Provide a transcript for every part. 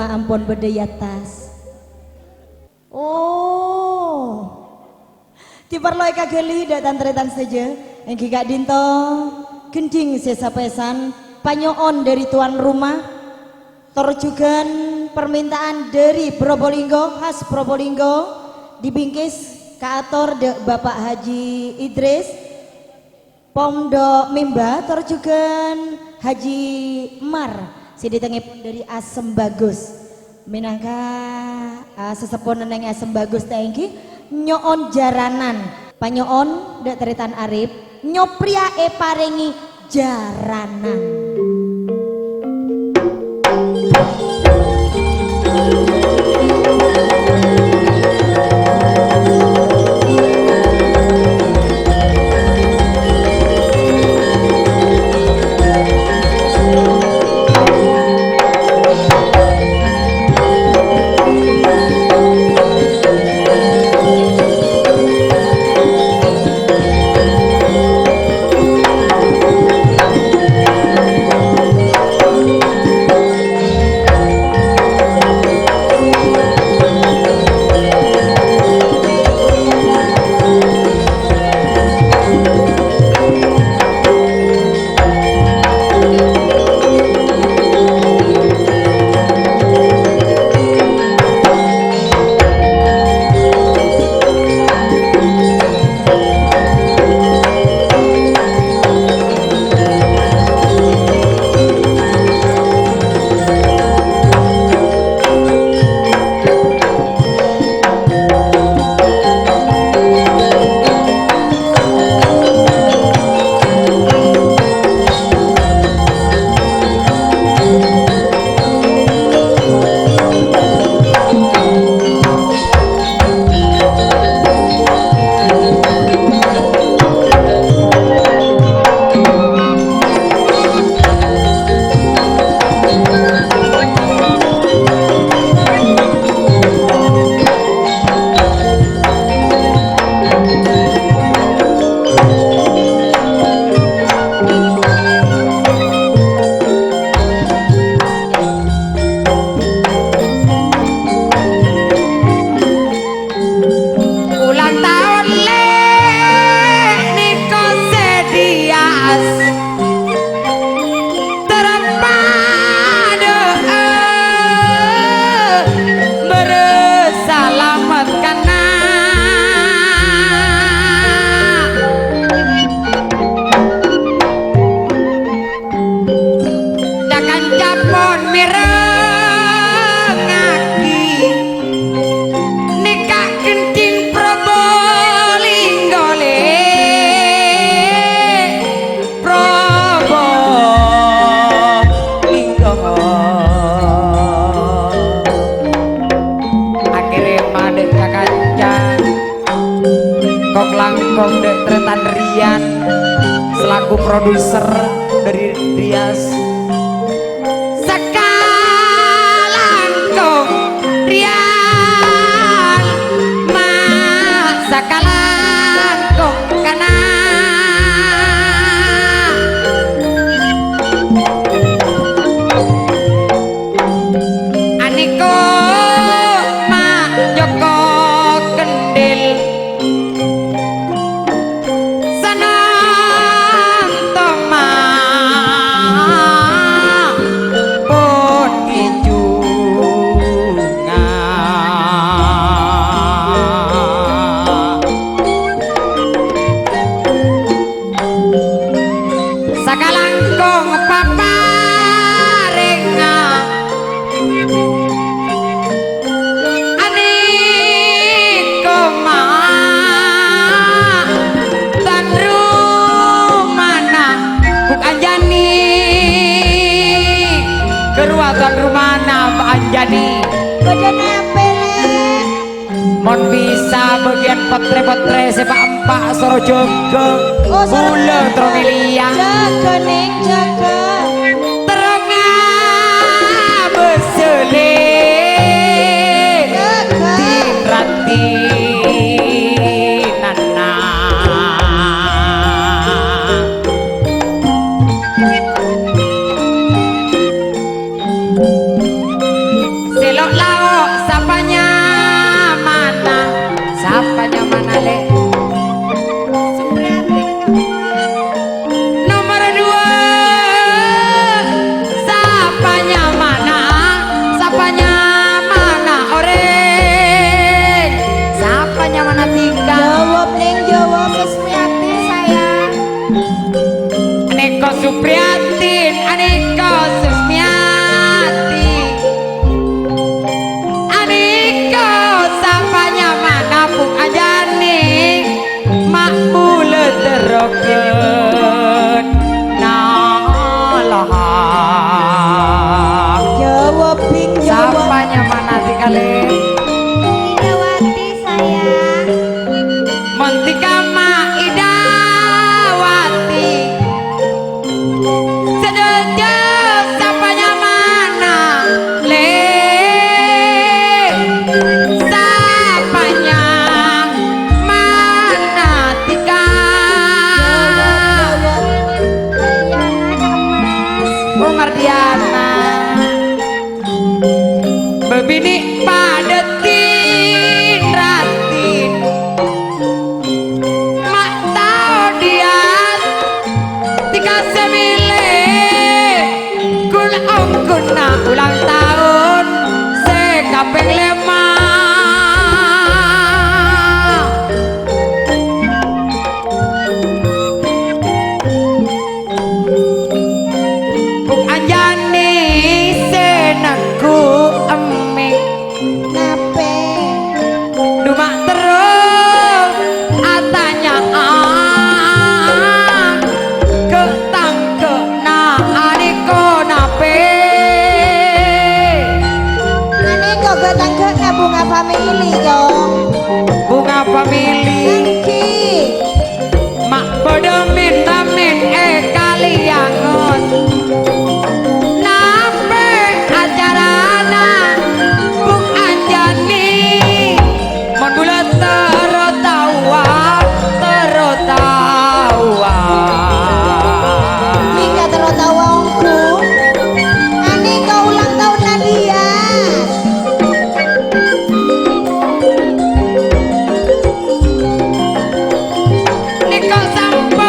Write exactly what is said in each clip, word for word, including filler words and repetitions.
ampon bâdâ è attas. Oh. Diparlo èkaghâli dâ' tan-tarètan sadhâjâ, èngghi ka'dinto gendhing sè sapèsan panyo'on dâri tuan rumah, tor jhughân parmènta'an dâri Probolinggo, khas Probolinggo, dibingkis kaator dâ' Bapak Haji Idris, Pondok Mimba, tor jhughân Haji Mar, sè dâtengngèpon dâri Asem Bagus. Mènangka, ah, seseppona neng Asem Bagus ta' èngghi nyo'on jhâranan. Panyo'on dâ' tarètan Arif, nyoprèya èparèngè jhâranan. Ulang taon lè' nèko sè dhiyâs, terpado'â bârâs salamet kana'. Ca-kanca pon mèrengngaghi, nèka gendhing Probolinggo lè', Probolinggo. Akhèrè madâ' ca-kanca. Kong-langkong dâ' tarètan Rian selaku produser dâri Rias. Sakalangkong Rian, ma' sakalangkong kana'. Anèko ma' nyoko kendhil, sanantong ma' pon ngèjunga. Sakalangkong paparèngnga anèko ma' tan rumana Bu' Anjani. Ghâruwa tan rumana Bu' Anjani. Bâdâ napa, Lè'? Mon bisa bâgiyân potrè-potrè sè pa'-empa' soro jâgâ. Oh, soro kaulâ jâgâ. Terro mèlèya. Jâgâ, Nèng, jâgâ. Terro ngabâsâ lè'. Jâgâ. Din-raddinanna. Prihatin anèka Sumiati. Anèka sapa nyamana Bu' Anjani, ma' bulâ terroghân nalaha. Jawab, Bing, jawab. Sapa nyamana, Adi Kalè? Idawati, sayang. Mon dhika ma' Idawati. Sadhâjâ sapa nyamana, Lè'? Sapa nyamana dhika? Mardiana, Kang Mas. Oh, Mardiana. Bâbinè' padâ tin-ratin. Ma' tao dhiyâ dhika sè mèlè, ghun-ongghuna ulang taon sè kapèng lèma'. Bu' Anjani sè nanggung emmè'. Napè? Duma' terro atanya'an, ghu'-tangghuna anèko napè? Anèko ghu'-tangghuna Bunga Family, Cong. Bunga Family. Èngghi. Ma' bâdâ min-ramin è Kaliangon. Napè acarana Bu' Anjani? Mon bulâ terro taowa, terro taowa. Mèngka terro taowa ongghu. Anèka ulang taon Nadia. Nèko sampon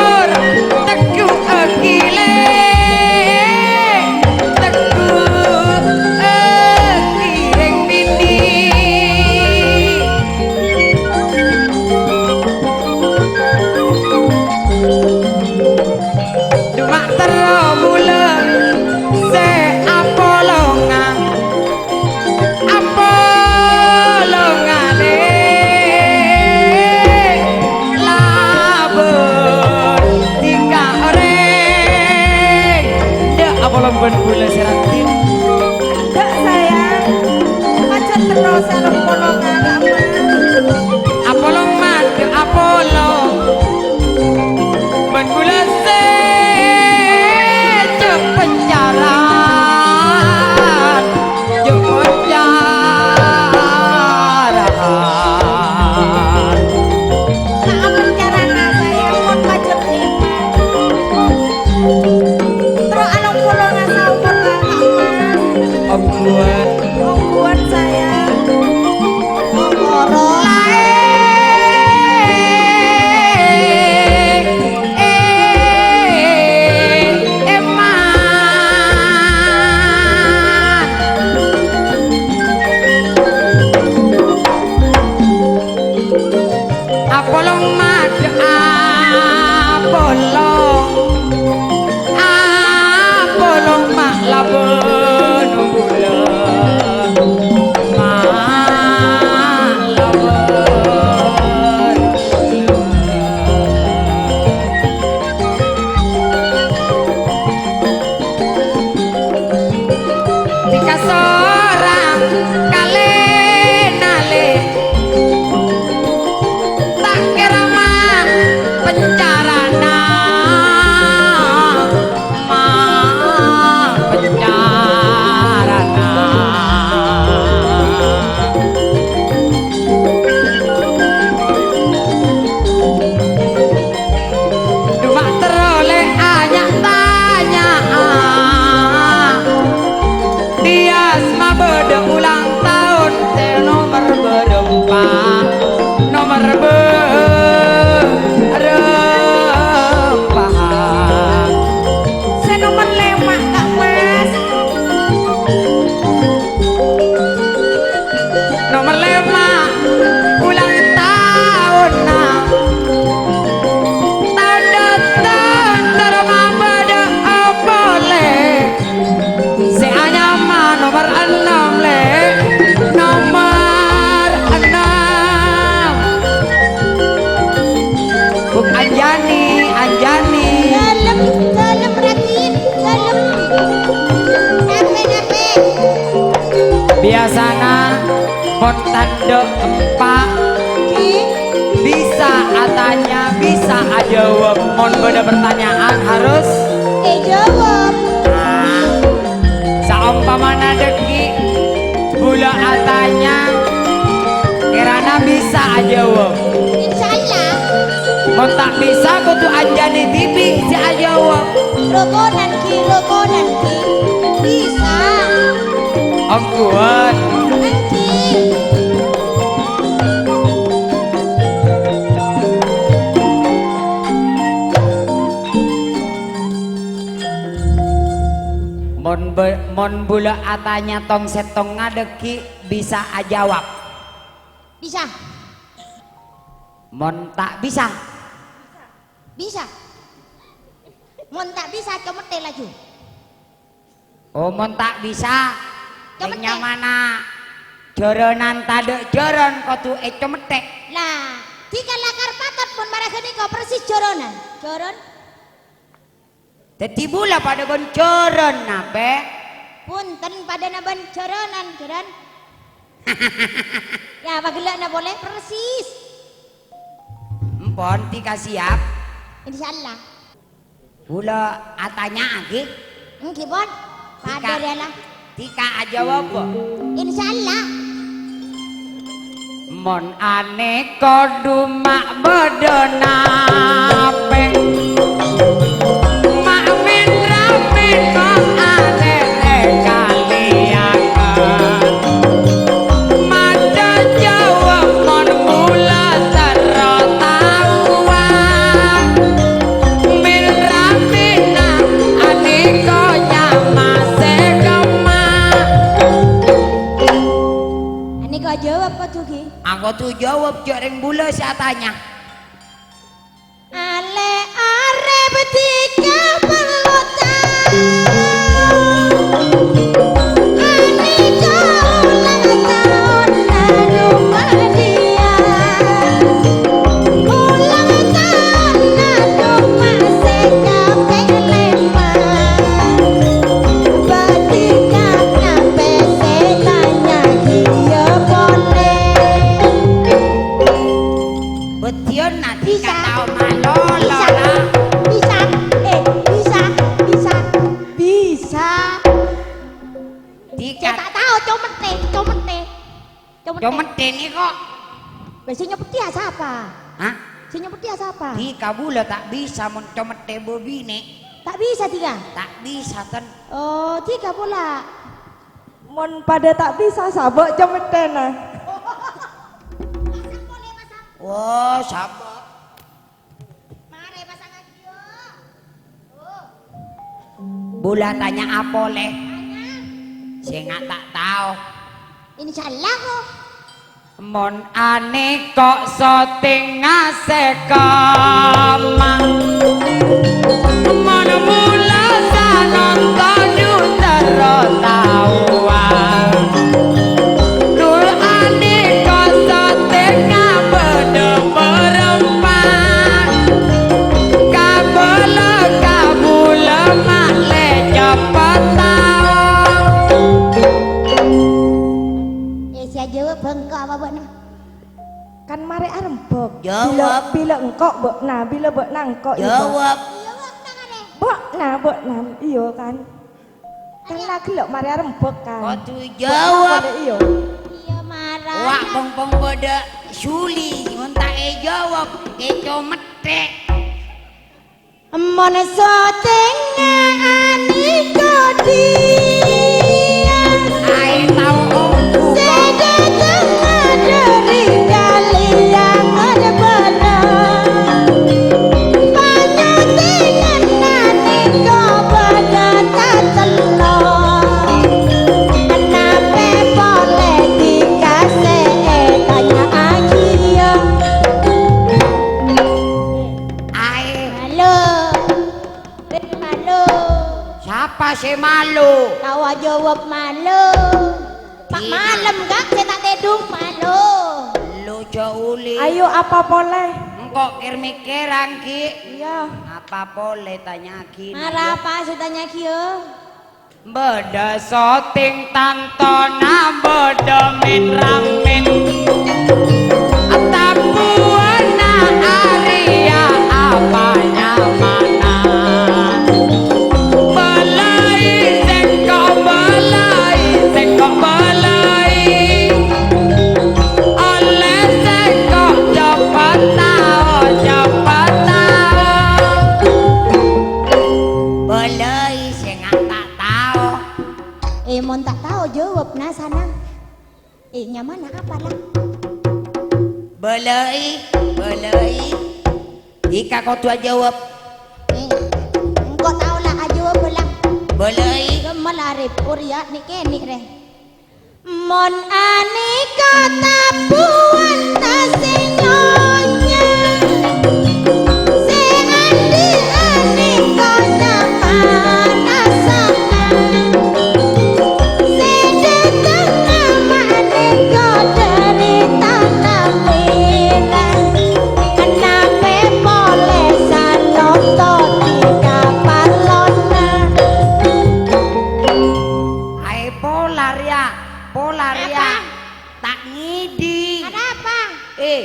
Biyasana, mon tandhâ empa', bisa atanya, bisa ajâwâb. Mon bâdâ pertanyaan, harus èjâwâb. Nah, saompamana dhâggi', bulâ atanya, kèrana bisa ajâwâb. Insyaallah. Mon ta' bisa, kodhu anjhâna dhibi' sè ajâwâb. Rokonan, Ki, rokonan, Ki. Bisa. Ongghuwân. Èngghi. Mon bâ-, mon bulâ atanya tong-sèttongnga dhâggi' bisa ajâwâb. Bisa. Mon ta' bisa. Bisa. Mon ta' bisa, comèttè laju. Oh, mon ta' bisa, Comèttè. Nyamana jhârânan tadâ' jhârân kodhu ècomèttè. Lah, dhika lakar patot mon mara ghânèka persis jhârânan. Jhârân. Dhâddhi bulâ padâ bân jhârân, napè? Bhunten, padâna bân jhârânan, jhârân. Ya, pagellâ'na polè persis. Empon, dhika siap? Insyaallah. Bulâ atanya, èngghi? Èngghi, pon. Dhika, Padâ rèya la. Dhika ajâwâb, Bu? Insyaallah. Mon anèka duma' bâdâ napè? Ma' men-ramen mon alèrè kalèyangan. Maca jâwâb mon bulâ terro taowa. Men-ramèna anèka nyama sè kemma. Anèka jâwâb kodhu, ghi? Kodhu jâwâb, jhâ' rèng bulâ sè atanya. Alè arep dhika perlu taon. Anèka ulang taonna duma' dhiyâ. Ulang taonna duma' sè kapèng lèma'. Bâdhi kanapè sè tanya ghiyâ polè? Bâdhiyân na Bisa. Dhika tao malolo, Bisa. Ra. Bisa. Eh, bisa. Bisa. Bisa. Dhika. Cè' ta' tao, comèttè, comèttè. Comèttè. Comèttè nèko. Bâ, sè nyopèttèya sapa? Hah? Sè nyopèttèya sapa? Dhika bulâ ta' bisa mon comèttè bâbinè'. Ta' bisa, dhika? Ta' bisa, ten. Oh, dhika pola. Mon padâ ta' bisa, sabâ' comèttèna. Oh, sabâ'. Bulâ tanya'a polè. Sènga' ta' tao. Insyaallah, ko. Mon anèko sotengnga sè kemma. Mon mula sanonto ju terro taowa. Dul anèko sotengnga bâdâ bârâmpa. Kabâlâ kabulâ ma'lè cepet tao. Eh, sè ajâwâb bengko apa bâ'na? Kan marè arembhâk. Jawab. Bilâ, bilâ engko' bâ'na, bilâ bâ'na engko', iyâ, Bâ'? Jawab. Bâ'na, bâ'na, iyâ, kan? Kan la ghellâ' marè arembhâk, kan? Kodhu Bâ'na jawab. Polè, iyâ. Iyâ, mara. Wa' pong-pong bâdâ suli, mon ta' èjawab, ècomèttè'. Mon sotengnga anèko dhiyâ. Aè tao ongghu. Sè dâteng dhâri kalèyangan bâlâ. Panyotengan anèko bâdâ tatello. Napè polè dhika sè ètanya'aghiyâ? Aè. Malo. Rè malo. Sapa sè malo? Tao ajâwâb malo. Pa' Iyâ. Malem, Kak, sè ta' tèdung malo. Lo jhâ' olè. Ayo, apa polè? Engko' kèr-mèkkèrang, Ghi. Iyâ. Apa polè tanya'aghi, Mara Naya? Apa sè tanya'aghi, yâ? Bâḍâ soting tantona, bâḍâ men-ramen. Tabuwâna arèya apa nyamana? Bâlâi sèngko', bâlâi sèngko', bâlâi. Ollè sèngko' cepet tao, cepet tao. Bâlâi sè nga' ta' tao. Eh, mon ta' tao, jâwâb, na, sana. Eh, nyamana apa, la? Bâlâi, bâlâi. Ika kodhu ajâwâb. Eh, engko' tao, la, ajâwâb, la. Bâlâi. Gemma la, Rip. Orèya nè'-kènè', rè. Mon anèka tabuwâna sè nyonya, sè anḍi' anèka nyamana sana, sè ḍâteng anèka ḍâri tana Mèra, napè polè sanonto' ḍi' kaparlona. Aè pola rèya, pola rèya. Apa? Ta' ngèḍing. Ada apa? Eh,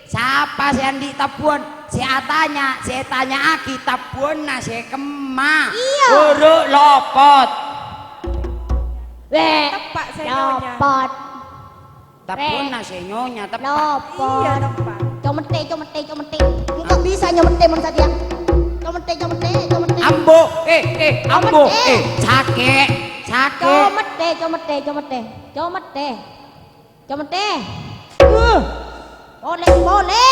sapa sè anḍi' tabuwân? Sè atanya, sè ètanya'aghi tabuwânna sè kemma. Iyâ. Buru lopot. Weh, teppa' sè nyonya. Lopot. Tabuwânna sè nyonya teppa'. Lopot. Iyâ, teppa'. Comettè, comettè, comettè. Engko' bisa nyomettè mon satèya. Comettè, comettè, comettè. Ambo, eh, eh, ambo, comettè, eh, sakè', sakè'. Comettè, comettè, comettè. Comettè. Comettè. Uh. Polè, polè.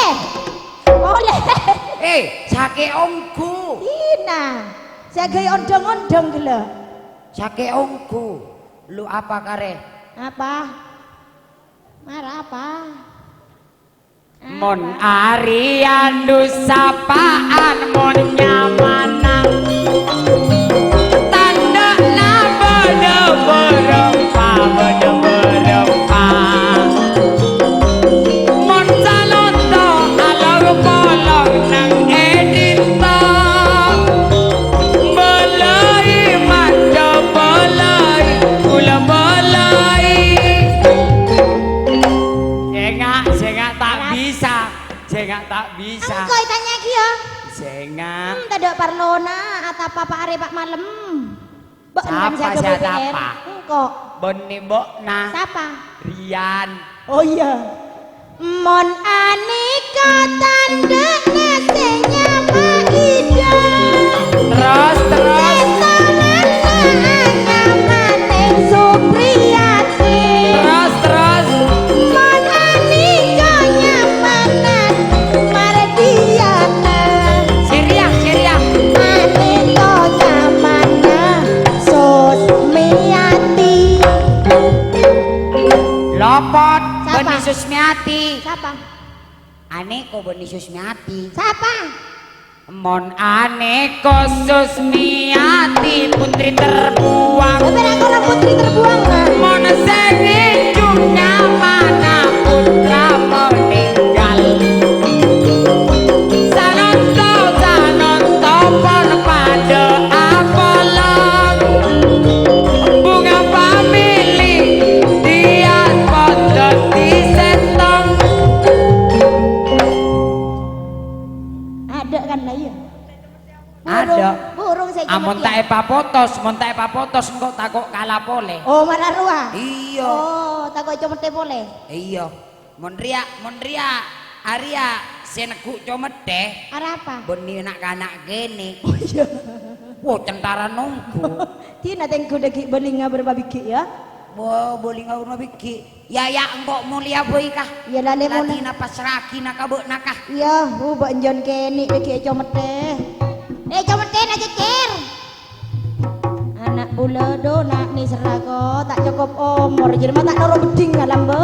Polè. Eh, sakè' ongghu. Ina. Sè aghâbây onḍhâng-onḍhâng ghellâ'. Sakè' ongghu. Lu apa karè? Apa? Mara apa? Mon arèya ḍu sapa'an, mon nyamana tanḍhâna bâḍâ bârâmpa, bâḍâ bârâmpa. Mon salonto' along-polong neng è ḍinto, bâlâi manḍhâ bâlâi, kaulâ bâlâi. Sènga', sènga' ta' bisa. Sènga' ta' bisa. Engko' ètanya'aghi, yâ. Sènga'. Hmm, taḍâ' parlona atapa pa' arè pa' malem. Bâ'en kan sè aghâbây P R. Sapa sè atapa? Engko'. Bânnè bâ'na. Sapa? Rian. Oh, iyâ. Mon anèka tanḍhâna sè nyama Ida. Terros, terros. Sè tongana nyamana Supriyati. Terros, terros. Mon anèka nyamana Mardiana. Sè rèya, sè rèya. Anèka nyamana Susmiyati. Lopot, sapa? Bânnè Susmiyati. Sapa? Anèka bânnè Susmiyati. Sapa? Mon anèka Susmiyati putri terbuang. Apa ra kala putri terbuang, Mas? Mon sè ngènjhung nyamana putra meninggal. Sanonto, sanonto pon paḍâ apolong. Bunga pamili dhiyâ pon dhâddhi sèttong. Aḍâ' kan, la iyâ? Aḍâ'. Burung, burung sè Amon ta' èpapotos, mon ta' èpapotos, engko' tako' kala polè. Oh, mara rowa? Iyâ. Oh, tako' comettè polè? Iyâ. Mon rèya, mon rèya, arèya sè neggu' comettè. Arapa? Bânnè na'-kana' kènè'. Oh, iyâ. Wo, centara nongghu. Dina tèngghu ḍâggi' bâlinga bârâmpa bighi', yâ? Wo, bâlinga bârâmpa bighi'. Yâ, yâ, engko' molèya bhâi, Ka. Iyâ, la, lè, mon. Ladina pasra'aghina ka bâ'na, Ka. Iyâ, hu, bâ'en jân kènè' ḍâggi' comettè. Eh, comettè na cècèr. Ana' bulâ ḍu na' nèserra ko, ta' cokop omor, jârèya ma' ta' noro' bheḍḍhing, alamba.